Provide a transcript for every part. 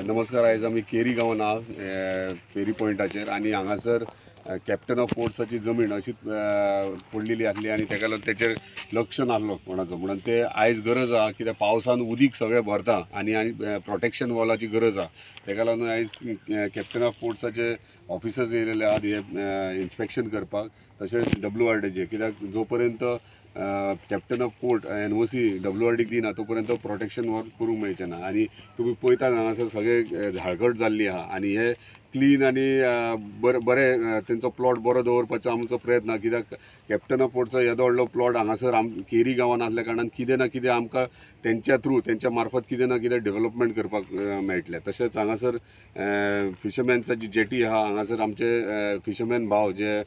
नमस्कार. आयज आमी केरी गांवान आहा, फेरी पॉयंटाचेर, आनी हांगासर कॅप्टन ऑफ पोर्ट्साची जमीन अशीच पडलेली आसली आनी तेका लागून तेचेर लक्ष नासलो कोणाचो, म्हणून ते आयज गरज आहा कित्याक पावसान उदीक सगळें भरता आनी आनी प्रोटेक्शन वॉलाची गरज आहा. तेका लागून आयज कॅप्टन ऑफ पोर्ट्साचे ऑफिसर्स येयलेले आहात हे इन्स्पेक्शन करपाक, तशेंच WRDचे, कित्याक जो पर्यंत captain of port NOC WRDक दिना तो पर्यंत प्रोटेक्शन वर्क करूंक मेळचें ना. आनी तुमी पळयतात हांगासर सगळें झाडकट जाल्ली आहा आनी हे क्लीन आनी बरें तेंचो प्लॉट बरो दवरपाचो आमचो प्रयत्न आहा, कित्याक कॅप्टन ऑफ पोर्टचो येदो व्हडलो प्लॉट हांगासर केरी गांवान आसल्या कारणान कितें ना कितें आमकां तेंच्या थ्रू तेंच्या मार्फत कितें ना कितें डेवलपमेंट करपाक मेळटलें. तशेंच हांगासर फिशरमॅन्साची जेटी आहा, हांगासर आमचे फिशरमॅन भाव जे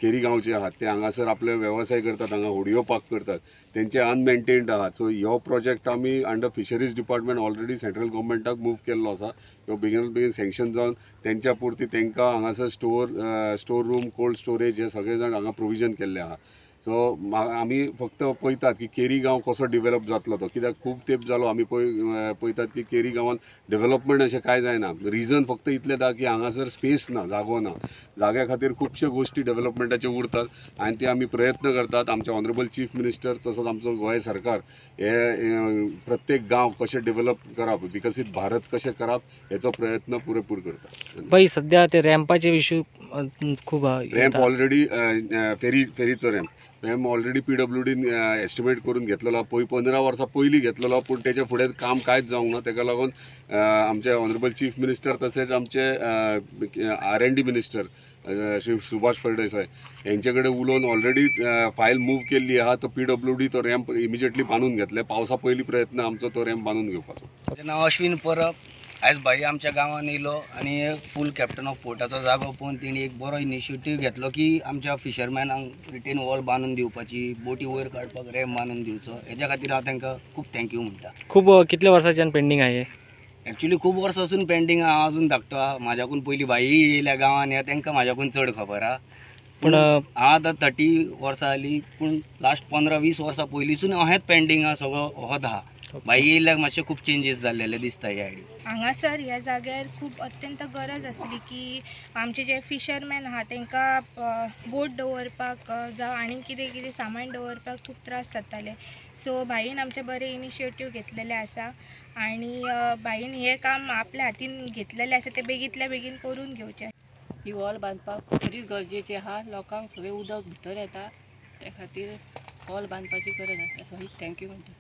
केरी गांवचे आहात ते हांगासर आपले वेवसाय करतात, हांगा होडयो पार्क करतात, तेंचे अनमेंटेन्ड आहात. सो हो प्रोजेक्ट आमी under fisheries department already central गव्हर्मेंटाक मूव केल्लो आसा. ह्यो बेगीन बेगीन सँक्शन जावन तेंच्या पुरती तेंकां हांगासर स्टोर रूम, कोल्ड स्टोरेज हे सगळे जाण हांगा प्रोविजन केल्लें आहा. सो आमी फक्त पळयतात की केरी गांव कसो डेवलप जातलो तो, कित्याक खूब तेंप जालो आमी पळयतात की केरी गांवान डेवलपमेंट अशें कांय जायना. रिजन फक्त इतलें आहा की हांगासर स्पेस ना, जागो ना, जाग्या खातीर खुबश्यो गोश्टी डेवलपमेंटाच्यो उरतात आनी ते आमी प्रयत्न करतात. आमचे ऑनरेबल चीफ मिनिस्टर तसोच आमचो गोंय सरकार हे प्रत्येक गांव कशें डेवलप करप, विकसीत भारत कशें करप हेचो प्रयत्न पुरेपूर करता. बाई, सध्या ते रॅम्पाचे इश्यू खूब रॅम्प ऑलरेडी फेरीचो रॅम्प ऑलरेडी PWDन एस्टिमेट करून घेतलेलो, 15 वर्सां पयलीं घेतलेलो, पूण तेच्या फुडें काम कांयच जावंक ना. तेका लागून आमचे ऑनरेबल चीफ मिनिस्टर तशेंच आमचे R&D minister Shri Subhash Phaldesai हेंचे कडेन उलोवन ऑलरेडी फायल मूव केल्ली आहा. तो PWD तो रॅम्प इमिजिएटली बांदून घेतले. पावसा पयलीं प्रयत्न आमचो तो रॅम्प बांदून घेवपाचो. म्हजें नांव अश्विन परब. आयज भाई आमच्या गांवान येयलो आनी फूल कॅप्टन ऑफ पोर्टाचो जागो पळोवन तेणी एक बरो इनिशिएटीव घेतलो की आमच्या फिशरमॅनांक रिटेन वॉल बांदून दिवपाची, बोटी वयर काडपाक रॅम्प बांदून दिवचो. हेज्या खातीर हांव तांकां खूब thank you म्हणटा. खूब कितल्या वर्सांच्यान पेंडींग आहे? एक्चुली खूब वर्सां पासून पेंडींग आहा, हांव अजून धाकटो आहा. म्हाज्याकून पयलीं भाई येयल्या गांवान, ह्या तांकां म्हाज्याकून चड खबर आहा. पूण हांव आतां 30 वर्सां जालीं, पूण लास्ट 15-20 वर्सां पयलींसून अहेंच पेंडींग आहा, सगळो होत आहा. भाई येयल्याक मातशे खूब चेंजीस जाल्लेले दिसता ह्या आयडी. हांगासर ह्या जाग्यार खूब अत्यंत गरज आसली की आमचे जे फिशरमॅन आहा तांकां बोट दवरपाक जावं आनी कितें कितें सामान दवरपाक खूब त्रास जाताले. सो भाईन आमचे बरे इनिशिएटीव घेतलेले आसा आनी भाईन हें काम आपल्या हातीन घेतलेलें आसा, तें बेगींतल्या बेगीन करून घेवचें. ही वॉल बांदपाक खरीच गरजेची आहा. लोकांक सगळें उदक भितर येता, त्या खातीर वॉल बांदपाची गरज आसा. थँक्यू म्हणटा.